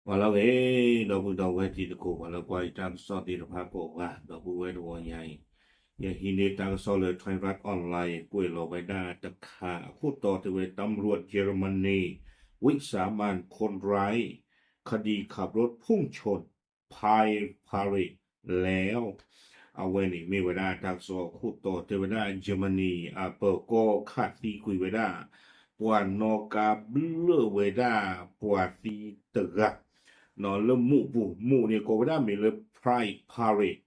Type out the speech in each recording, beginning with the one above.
ပှၤလၢဂ့ၤ ဒီပုၢ်ဒီဝဲၢ်တံၤသကိး ပှၤလၢကွၢ်ယတၢ်ကစီၣ်သ့ၣ်တဖၣ်ကိးဂၤ ဒီပုၢ်ဝဲၢ်တဝီညါအံၤ, ယဟံးန့ၢ်တၢ်ကစီၣ်လၢ Thairath Online ကွဲးလီၤဝဲဒၣ်တခါအခိၣ်တီတဲဝဲ ตำรวจเยอรมนี วิสามันคนร้าย คดีขับรถพุ่งชน Pride Parade แล้ว အဝဲန့ၣ်မ့ၢ်ဝဲဒၣ်တၢ်ကစီၣ်အခိၣ်တီတဲဝဲဒၣ် Germany အပၢၤကီၢ်ခးသံကွံာ်ဝဲဒၣ် ပှၤနီၣ်ကါဘျၢၣ်ဝဲဒၣ် ပှၤသံတဂၤ လၢမူးပူၤ မူးန့ၣ်ကိးဝဲဒၣ်မ့ၢ်လၢ Pride Parade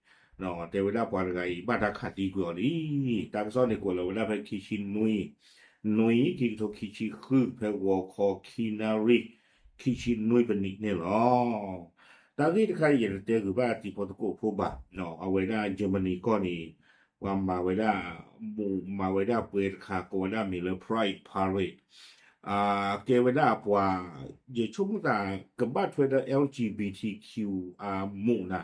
တဲဝဲဒၣ်ပှၤတဂၤအံၤ ဘၣ်တၢ်ခးသံကွံာ်အီၤလံ. တၢ်ကစီၣ်န့ၣ်ကွဲးလီၤဝဲဒၣ်ဖဲခံဆံနွံ နွံ ခံကထိခံဆံဃု ဖဲဂီၤခီခံနၣ်ရံၣ် ခံဆံနွံပနံးန့ၣ်လီၤ. တၢ်ဂ့ၢ်တခါအံၤ ယတတဲဂုာ်ဘၣ်တံၤဖိသကိးဖိဘၣ်, အဝဲဒၣ် Germany ကီၢ်န့ၣ် ပှၤမၤဝဲဒၣ် မူးမၤဝဲဒၣ်ပွဲတခါ ကိးဝဲဒၣ်မ့ၢ်လၢ Pride Parade ကဲဝဲဒၣ်ပှၤ ယဆိကမိၣ်သး ကဘၣ်ထွဲဒီး แอลจีบีทีคิว အမူးနၤ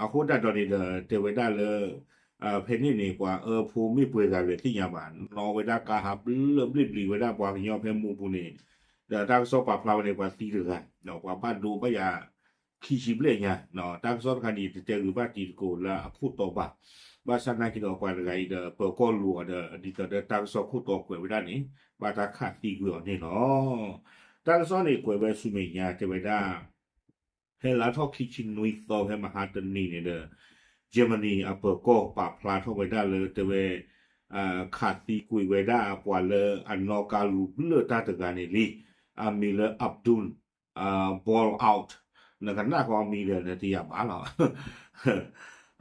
အဃိသတးဒီးန့ၣ်ဒီး တဲဝဲဒၣ်လၢ ဖဲန့ၣ်န့ၣ် ပှၤအၢဖိမ့ၢ်ပှဲၤဂၤလဲၣ်သ့ၣ်ညါဘၣ်, နီၣ်ဝဲဒၣ်ကါဟးဘျၢၣ်ဘျ့ၣ်ဘျံၤဝဲဒၣ်ပှၤကညီဖဲမူးပူၤန့ၣ်, ဒီးတၢ်ကစီၣ်ပာ်ဖျါဝဲန့ၣ် ပှၤသံတဂၤ, ပှၤဘၣ်ဒိဘၣ်ယၤ ခံဆံဘျဲၣ်ညါ, တၢ်ကစီၣ်တခါန့ၣ် တတဲဂုာ်ဘၣ်တံၤသကိးလၢအခိၣ်တီဘၣ်. ဘၣ်ဆၣ်နာ်က့ဒီးပှၤတဂၤအံၤဒီး ပၢၤကီၢ်လူၤအီၤဒီး ဒ်သိးဒီးတၢ်ကစီၣ်ခိၣ်တီကွဲးဝဲဒၣ်န့ၣ် ဘၣ်တၢ်ခးသံကွံာ်အီၤန့ၣ်လီၤ. တၢ်ကစီၣ်န့ၣ် ကွဲးဝဲဆူမဲာ်ညါတဲဝဲဒၣ် ဖဲလါထီၣ်ခံဆံနွံသီ ဖဲမဟါတနံၤန့ၣ်ဒီး Germany အပၢၤကီၢ်ပာ်ဖျါထီၣ်ဝဲဒၣ်လၢတဲဝဲ ခးသံကွံာ်ဝဲဒၣ်ပှၤလၢအနီၣ်ကါလူၤဘျၢၣ်တၢ်တဂၤန့ၣ်လံ. အမံၤလၢ Abdul Ball Out, နကနၣ်ဃီအမံၤဒီးနတယာ်ဘၣ်လီၤ.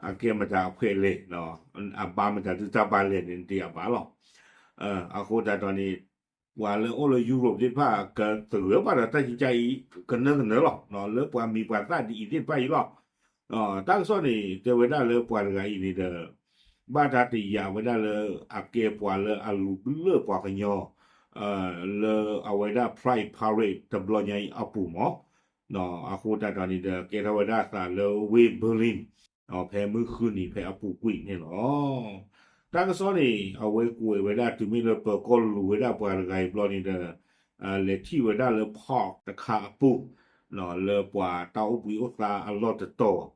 အကဲမတၤအဖှဲးလဲၣ်, အဘါမတၤဒုးတၢ်ဘါလဲၣ်န့ၣ် နတယာ်ဘၣ်လီၤ. အဃိသတးဒီးန့ၣ် ပှၤလၢအိၣ်လၢ Europe သ့ၣ်တဖၣ် ကသဂၢၢ်ဘၣ်ဒီးတၢ်ကံကါအံၤ ကနၢကနၢလီၤ, လၢပှၤမံၤပှၤသၣ်ဒ်အံၤသ့ၣ်တဖၣ်အံၤလီၤ. တၢ်ကစီၣ်န့ၣ် တဲဝဲဒၣ်လၢပှၤတဂၤအံၤန့ၣ်ဒီး ဘၣ်တၢ်တယာ်ဝဲဒၣ်လၢ အကဲပှၤလၢအလူၤဘျၢၣ်ပှၤကညီ လၢအဝဲဒၣ် Pride Parade တဘျီညါအံၤအပူၤမး, အဃိသတးဒီးန့ၣ်ဒီး ကဲထီၣ်ဝဲဒၣ်အသးလၢဝ့ၢ် Berlin ဖဲမုၢ်ဃုနံၤဖဲအပူၤကွံာ်န့ၣ်လီၤ. တၢ်ကစီၣ်န့ၣ် အဝဲကွဲးဝဲဒၣ်တုၤမ့ၢ်လၢပၢၤကီၢ်လူၤဝဲဒၣ်ပှၤတဂၤအံၤဘျီန့ၣ်ဒီး လဲၤထံၣ်ဝဲဒၣ်လၢ park တခါအပူၤ လၢပှၤတၢ်အိၣ်ဘှံးအိၣ်သါအလီၢ်တတီၤ,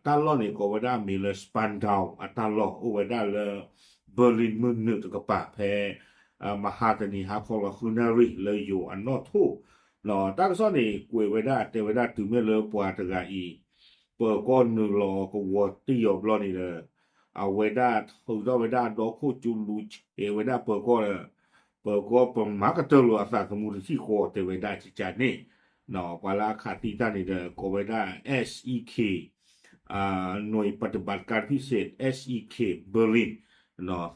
တၢ်လီၢ်န့ၣ်ကိးဝဲဒၣ်မ့ၢ်လၢ Spandau အတၢ်လီၢ် အိၣ်ဝဲဒၣ်လၢ Berlin မုၢ်နုာ်တကပၤ ဖဲမဟါတနံၤဟါခီလီၤဃုနၣ်ရံၣ်လၢယိၤအနီၣ်ထိၣ်, တၢ်ကစီၣ်န့ၣ် ကွဲးဝဲဒၣ်တဲဝဲဒၣ်တုၤမ့ၢ်လၢပှၤတဂၤအံၤ ပၢၤကီၢ်နုာ်လီၤကဝီၤတံၢ်အီၤဘျီန့ၣ်ဒီး အဝဲဒၣ်ထုးထီၣ်ဝဲဒၣ်ဒီခိၣ်ကၠူလူၤဆဲးဝဲဒၣ်ပၢၤကီၢ်ဒီး ပၢၤကီၢ်ပမၤကတၢၢ်လိာ်အသးသမူတထံၣ်ဃီတဲဝဲဒၣ်ကကန့ၣ်, ပှၤလၢအခးသံတၢ်န့ၣ်ဒီး ကိးဝဲဒၣ် เอสอีเค หน่วยปฏิบัติการพิเศษ เอสอีเค Berlin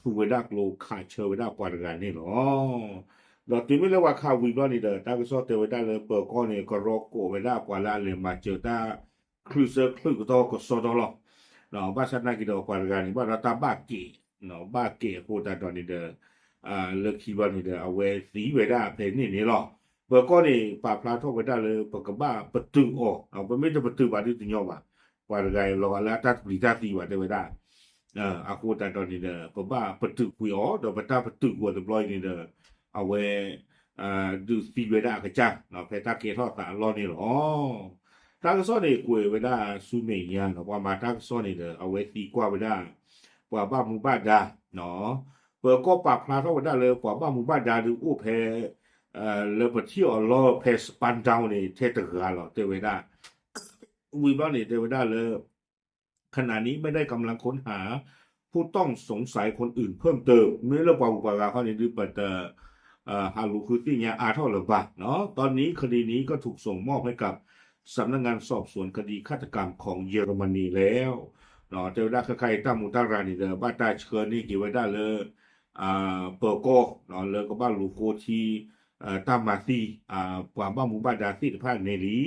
သူဝဲဒၣ်ကျိခးဆၢဝဲဒၣ်ပှၤတဂၤန့ၣ်လီၤ. ဒီးတုၤမ့ၢ်လၢပှၤခးဝံၤဘျီန့ၣ်ဒီး တၢ်ကစီၣ်တဲဝဲဒၣ်လၢပၢၤကီၢ်န့ၣ် ကရီကိးဝဲဒၣ်ပှၤလၢအလဲၤမၤစၢၤတၢ် ချုးဆၢချုးကတီၢ်ကစီဒီလီၤ. ဘၣ်ဆၣ်နာ်က့ဒီးပှၤတဂၤန့ၣ် ဘၣ်ဒီးတၢ်ဘၣ်ကဲး, ဘၣ်ကဲးအဃိသတးဒီးန့ၣ်ဒီး လၢခံဘျီန့ၣ်ဒီး အဝဲသံဝဲဒၣ်ဖဲန့ၣ်န့ၣ်လီၤ. ပၢၤကီၢ်န့ၣ် ပာ်ဖျါထီၣ်ဝဲဒၣ်လၢ ပကဘၣ်ပတုာ်အီၤ, ပမ့ၢ်တပတုာ်ဘၣ်ဒုးတညီဘၣ်, ပှၤတဂၤအံၤလီၤဂာ်လၢအတၢ်တပျံၤတၢ်သံဘၣ်တဲဝဲဒၣ် အဃိသတးဒီးန့ၣ်ဒီး ပဘၣ်ပတုာ်ကွံာ်အီၤ ဒီးပတၢ်ပတုာ်ကွံာ်အီၤတဘျီအံၤန့ၣ်ဒီး အဝဲ ဒုးသံဝဲဒၣ်အကစၢ် ဖဲတၢ်ကဲထီၣ်သးအလီၢ်န့ၣ်လီၤ. တၢ်ကစီၣ်န့ၣ် ကွဲးဝဲဒၣ်ဆူမဲာ်ညါနီၤ ပှၤမၤတၢ်ကစီၣ်န့ၣ်ဒီး အဝဲသံကွၢ်ဝဲဒၣ် ပှၤဘၣ်မူဘၣ်ဒါ ပၢၤကီၢ်ပာ်ဖျါထီၣ်ဝဲဒၣ်လၢပှၤဘၣ်မူဘၣ်ဒါဒုးအိၣ်ဖဲ လၢပထံၣ်အီၤလီၢ်ဖဲ Spandau န့ၣ် ထဲတဂၤလီၤ တဲဝဲဒၣ် ဝံၤဘျီန့ၣ် တဲဝဲဒၣ်လၢ ขณะนี้ไม่ได้กำลังค้นหาผู้ต้องสงสัยคนอื่นเพิ่มเติม မ့ၢ်လၢပှၤဂုၤပှၤဂၤခီန့ၣ်ဒုး ပတ ဟးလူၤဃုသ့ၣ်ညါအါထီၣ်လၢၤဘၣ် ตอนนี้คดีนี้ก็ถูกส่งมอบให้กับสำนักงานสอบสวนคดีฆาตกรรมของเยอรมนีแล้ว တဲဝဲဒၣ်ခဲခါအံၤတၢ်မူးတၢ်ရၤန့ၣ်ဒီး ဘၣ်တၢ်ဆှၢန့ၢ်က့ၤဝဲဒၣ်လၢ ပၢၤကီၢ် လၢကဘၣ်လူၤဃိထံ တၢ်မၤသံ ပှၤဘၣ်မူဘၣ်ဒါသ့ၣ်တဖၣ်န့ၣ်လံ.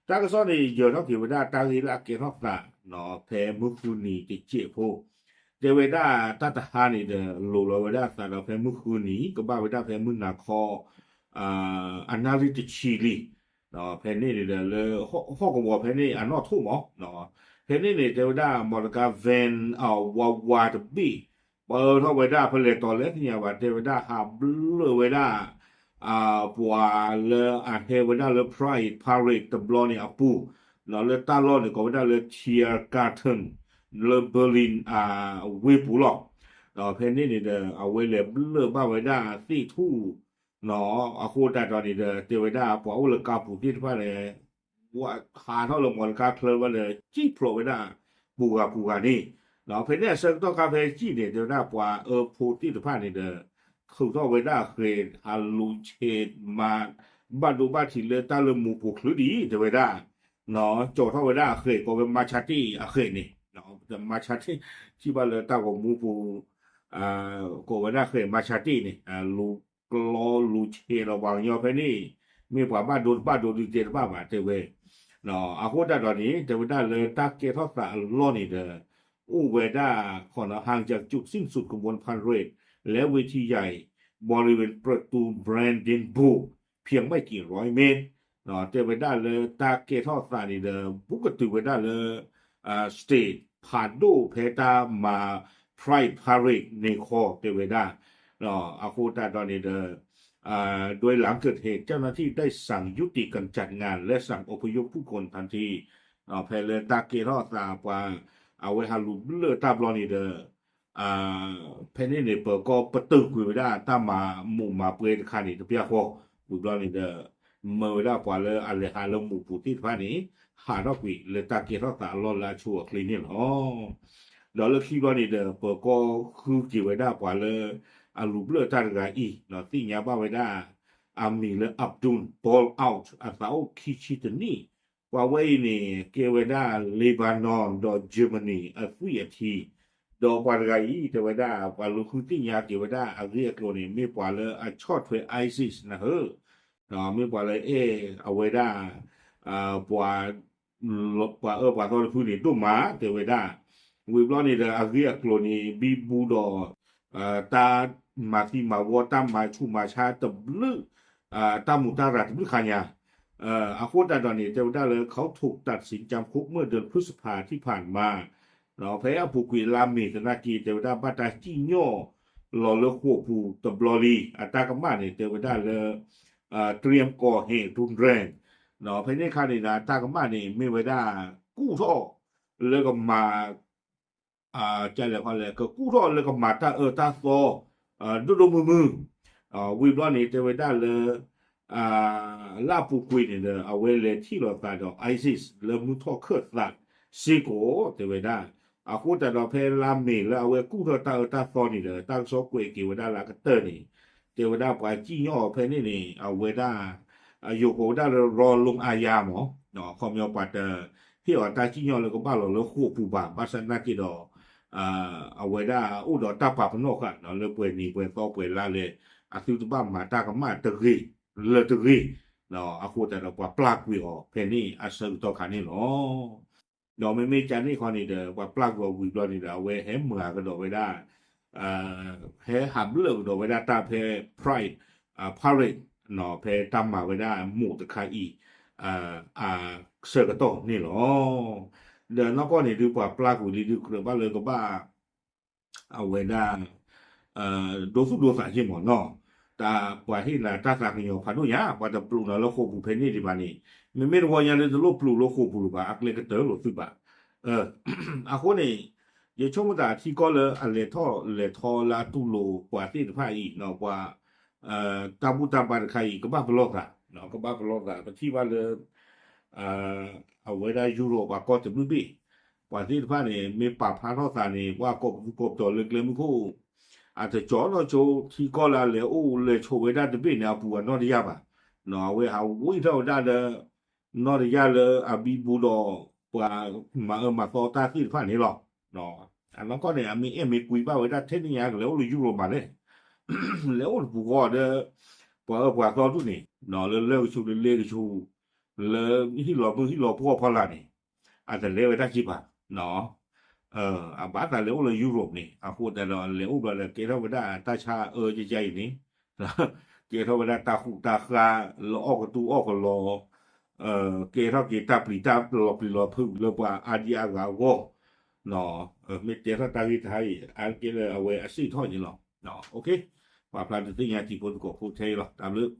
တၢ်ကစီၣ်န့ၣ် ယၢၤထီၣ်က့ၤဝဲဒၣ်တၢ်ဂ့ၢ်လၢအကဲထီၣ်သး ဖဲမုၢ်ဃုနံၤတစဲးဖိ တဲဝဲဒၣ်တၢ်တဟါန့ၣ်ဒီး လိၤလီၤဝဲဒၣ်သးဒီးဖဲမုၢ်ဃုနံၤ ကဘၣ်ဝဲဒၣ်ဖဲမုၢ်နၤခီ အနၣ်ရံၣ်တဆံလံ ဖဲန့ၣ်န့ၣ်ဒီးလၢ ဟီၣ်ကဝီၤဖဲန့ၣ်အနီၣ်ထိၣ်မး ဖဲန့ၣ်န့ၣ် တဲဝဲဒၣ် မော်တော်ကား van အဝါဝါတဘ့ၣ် ပၢထီၣ်ဝဲဒၣ်ဖဲလဲၣ်တီၤလဲၣ်သ့ၣ်ညါဘၣ် တဲဝဲဒၣ်ဟးဘျၢၣ်ဝဲဒၣ် ပှၤလၢအဟဲဝဲဒၣ်လၢ Pride Parade တဘျီန့ၣ်အပူၤ, လၢတၢ်လီၢ်န့ၣ်ကိးဝဲဒၣ်လၢ Tiergarten လၢ Berlin ဝ့ၢ်ပူၤလီၤ. ဒီးဖဲန့ၣ်န့ၣ်ဒီး အဝဲလဲၤဘျၢၣ်ဘၣ်ဝဲဒၣ်သ့ၣ်ထူၣ် အဃိသတးဒီးန့ၣ်ဒီး တဲဝဲဒၣ်ပှၤအိၣ်လၢကါပူၤသ့ၣ်တဖၣ်န့ၣ် ဟးထီၣ်လၢမီတကါချၢဘၣ်ဒီး စံၣ်ဖျိးဝဲဒၣ် ပူၤဂၤပူၤဂၤန့ၣ်, ဒီးဖဲန့ၣ်အဆၢကတီၢ်ခါဖဲစံၣ်န့ၣ် တဲဝဲဒၣ်ပှၤအၢဖိသ့ၣ်တဖၣ်န့ၣ်ဒီး ထုးထီၣ်ဝဲဒၣ်အဃဲၤ ဟးလူၤဆဲးမၤ ဘၣ်ဒိဘၣ်ထံးလၢတၢ်လၢမူပူၤချုးဒံး တဲဝဲဒၣ်, ကၠီထီၣ်ဝဲဒၣ်အဃဲၤ ကိးဝဲ machete အဃဲၤန့ၣ်, machete ထံၣ်ဘၣ်လၢတၢ်ဂီၤမူပူၤ ကိးဝဲဒၣ်ဃဲၤ machete န့ၣ် လူၤကျီလူၤဆဲးဒီးပှၤကညီဖဲန့ၣ် မ့ၢ်ပှၤဘၣ်ဒိတဘၣ်ဒိဒုးတဲတဘၣ်ဘၣ် တဲဝဲ, အဃိသတးဒီးန့ၣ် တဲဝဲဒၣ်လၢတၢ်ကဲထီၣ်သးအလီၢ်န့ၣ်ဒီး အိၣ်ဝဲဒၣ် ห่างจากจุดสิ้นสุดขบวนพาเหรด และเวทีใหญ่ บริเวณประตู Brandenburg เพียงไม่กี่ร้อยเมตร တဲဝဲဒၣ်လၢတၢ်ကဲထီၣ်သးန့ၣ်ဒီး ဘူးကတုၤဝဲဒၣ်လၢ stage ဖးဒိၣ်ဖဲတၢ်မၤ Pride Parade န့ၣ်ခီ တဲဝဲဒၣ်, အဃိသတးဒီးန့ၣ်ဒီး โดยหลังเกิดเหตุเจ้าหน้าที่ได้สั่งยุติการจัดงานและสั่งอพยพผู้คนทันที ဖဲလၢတၢ်ကဲထီၣ်သးပှၤ အဝဲဟးလူၤဘျၢၣ်တၢ်ဘျီန့ၣ်ဒီး ဖဲန့ၣ်န့ၣ် ပၢၤကီၢ်ပတုာ်ကွံာ်ဝဲဒၣ် တၢ်မၤမူးမၤပွဲတခါန့ၣ် တပျၢ်ဃီ, ဝံၤဘျီန့ၣ်ဒီး မၢဝဲဒၣ်ပှၤလၢအလဲၤဟးလၢမူးပူၤသ့ၣ်တဖၣ်န့ၣ် ဟးထီၣ်ကွံာ်လၢတၢ်ကဲထီၣ်သးအလီၢ်လၢအဆိအချ့န့ၣ်လီၤ. ဒီးလၢခံဘျီန့ၣ်ဒီး ပၢၤကီၢ်ဃုက့ၤဝဲဒၣ်ပှၤလၢ အလူၤဘျၢၣ်တၢ်တဂၤအံၤ သ့ၣ်ညါဘၣ်ဝဲဒၣ် အမံၤလၢ Abdul Paul Out အသးအိၣ်ခံဆံတနံၣ်, ပှၤဝဲအံၤန့ၣ် ကဲဝဲဒၣ် Lebanon ဒီး Germany အသွံၣ်အထံ, ဒီးပှၤတဂၤအံၤ တဲဝဲဒၣ် ပှၤလူၤဃုသ့ၣ်ညါက့ၤဝဲဒၣ်အဂ့ၢ်အကျိၤန့ၣ် မ့ၢ်ပှၤလၢအဆီၣ်ထွဲ ISIS နၢ်ဟၢ, မ့ၢ်ပှၤလၢအဲၣ်အဝဲဒၣ် ပှၤ ပှၤအၢပှၤသီတဖုန့ၣ် ဒိၣ်မး တဲဝဲဒၣ်, ဝံၤဘျီန့ၣ်ဒီးအဂ့ၢ်အကျိၤန့ၣ် ဘံဘူဒီး တၢ်မၤသံမၤဝီ တၢ်မၤဆူးမၤဆါတဘျုး တၢ်မူးတၢ်ရၤတဘျုးခါညါ, အဃိသတးဒီးန့ၣ် တဲဝဲဒၣ်လၢ เขาถูกตัดสินจำคุกเมื่อเดือนพฤษภาที่ผ่านมา ဖဲအပူၤကွံာ်လါမ့ၤသနာ်က့ တဲဝဲဒၣ်ဘၣ်တၢ်စံၣ်ညီၣ်လီၤလၢဃိာ်ပူၤတဘျီလံ အတၢ်ကမၣ်န့ၣ် တဲဝဲဒၣ်လၢ เตรียมก่อเหตุรุนแรง ဖဲန့ၣ်အခါန့ၣ်ဒီး တၢ်ကမၣ်န့ၣ် မ့ၢ်ဝဲဒၣ် ကူၣ်ထီၣ်လၢကမၤ ကလဲၤခီလဲၣ် ကကူၣ်ထီၣ်လၢကမၤတၢ်အၢတၢ်သီ ဒိၣ်ဒိၣ်မုၢ်မုၢ်, ဝံၤဘျီန့ၣ် တဲဝဲဒၣ်လၢ လၢအပူၤကွံာ်န့ၣ်ဒီး အဝဲလဲၤထံၣ်လိာ်သးဒီး ISIS လၢမုၢ်ထီၣ်ခၢၣ်သးစ့ၢ်ကီး တဲဝဲဒၣ်, အဃိသတးဒီးဖဲလါမ့ၤလၢအဝဲကူၣ်ထီၣ်တၢ်အၢတၢ်သီန့ၣ်ဒီး တၢ်ကစီၣ်ကွဲးက့ၤဝဲဒၣ်လၢအကတၢၢ်န့ၣ် တဲဝဲဒၣ်ပှၤစံၣ်ညီၣ်အီၤဖဲန့ၣ်န့ၣ် အဝဲဒၣ် အယိၤကိးဝဲဒၣ်လၢ ရီလူအယါမး, ခီပညီပှၤတဟ့ၣ်အီၤတၢ်စံၣ်ညီၣ်လၢကဘၣ်လီၤလၢဃိာ်ပူၤဘၣ် ဘၣ်ဆၣ်သနာ်က့ဒီး အဝဲဒၣ်အိၣ်ဒီးတၢ်ပာ်ပနီၣ်ဃာ် လၢပှဲၤနံၤပှဲၤသီပှဲၤလါလဲၣ် အသုတဘၣ်မၤတၢ်ကမၣ်တဂ့ၤ လၢတဂ့ၤ, အဃိသတးဒီးပှၤပျၢ်ကွံာ်အီၤဖဲန့ၣ်အဆၢကတီၢ်ခါန့ၣ်လီၤ. ဒီးမ့မ့ၢ်ကန့ၣ်ခီန့ၣ်ဒီး ပှၤပျၢ်ကွံာ်အီၤဝံၤဘျီန့ၣ်ဒီး အဝဲဟဲမၤကဒီးဝဲဒၣ် ဟဲဟးဘျၢၣ်ကဒီးဝဲဒၣ်တၢ်ဖဲ Pride Parade ဖဲတၢ်မၤဝဲဒၣ်မူးတခါအံၤ အဆၢကတီၢ်န့ၣ်လီၤ. ဒီးနီၢ်ကီၢ်န့ၣ်ဒုးပှၤပျၢ်ကွံာ်လံဒုးကြၢးဘၣ်လၢကဘၣ် အဝဲဒၣ် ဒိသူၣ်ဒိသးက့မ့ၢ်နီၤ, တၢ်ပှၤဟ့ၣ်နၤတၢ်သးကညီၤဖးဒိၣ်ညါ ပှၤတပျုးနၤလၢဃိာ်ပူၤဖဲန့ၣ်ဒံးဘၣ်န့ၣ်, မ့မ့ၢ်တဝီညါလၢတလိၣ်ပျုးလၢဃိာ်ပူၤလၢၤဘၣ် အကျဲကတၢၢ်လိာ်သုဘၣ်. အဃိန့ၣ် ယဆိကမိၣ်သးထံကီၢ်လၢအလဲၤထီၣ်လဲၤထီလၢအတူၢ်လိာ်ပှၤသ့ၣ်တဖၣ်အံၤ ပှၤ တၢ်ဘူၣ်တၢ်ဘါတခါအံၤ ကဘၣ်ပလီၢ်သး, ကဘၣ်ပလီၢ်သး ပထံၣ်ဘၣ်လၢ အဝဲဒၣ်ယူရိးပှၤကီၢ်တဘျုးဘ့ၣ် ပှၤသ့ၣ်တဖၣ်န့ၣ် မ့ၢ်ပာ်ဖျါထီၣ်သးန့ၣ် ပှၤကိးပသူကိးပတီၤလၢကျဲမုၢ်ခိၣ် အတကၠီနီၢ်ဆိ ထံကီၢ်လၢအလဲၤအိၣ်လဲၤဆိးဝဲဒၣ်တဘ့ၣ်န့ၣ် အပူၤအနီၢ်တယၢ်ဘၣ်. အဝဲဟးဝံထီၣ်ဝဲဒၣ်လၢ နီၢ်တယၢ်လၢအဘံဘူဒီး ပှၤမၤအၢမၤသီတၢ်သ့ၣ်တဖၣ်န့ၣ်လီၤ. အနီၢ်ကီၢ်န့ၣ် အမ့ၢ်အဲၣ်မ့ၢ်ကွံဘၣ်ဝဲဒၣ်ထဲန့ၣ်ညါ ကလဲၤအိၣ်လၢယူရိးမးလဲၣ် လဲၤအိၣ်တပူၤဃီဒီး ပှၤအၢပှၤသီဒူၣ်န့ၣ် လၢလၢၢ်ကဆူးလၢလ့ကဆူး လၢဟံၣ်လီၤမုၢ်ဟံၣ်လီၤပှီၢ်ဖီလာ်န့ၣ် အတလဲၤဝဲဒၣ်က့ဘၣ်. အဘၣ်သးလဲၤအိၣ်လၢယူရိးန့ၣ် အဃိသတးဒီးလဲၤအိၣ်ဘျီဒီး ကဲထီၣ်ဝဲဒၣ်တၢ်ဆါအၢကယါအံၤန့ၣ် ကဲထီၣ်ဝဲဒၣ်တၢ်ဃူးတၢ်ဃါလၢအီၣ်ကတူၢ်အီၣ်ကလီ ကဲထီၣ်က့ၤတၢ်ပျံၤတၢ်လီၤပျံၤလီၤဖုးလၢပှၤအါဒံအါဂၤအဂီၢ် မ့ၢ်တဲထီၣ်တၢ်ဂ့ၢ်တခါအံၤ အါတက့ၢ်လၢအဝဲအစ့ၣ်ထီၣ်န့ၣ်လီၤ. ပာ်ဖျါဒုးသ့ၣ်ညါတံၤဖိသကိးဖိထဲအံၤလီၤ. တၢ်ဘျုး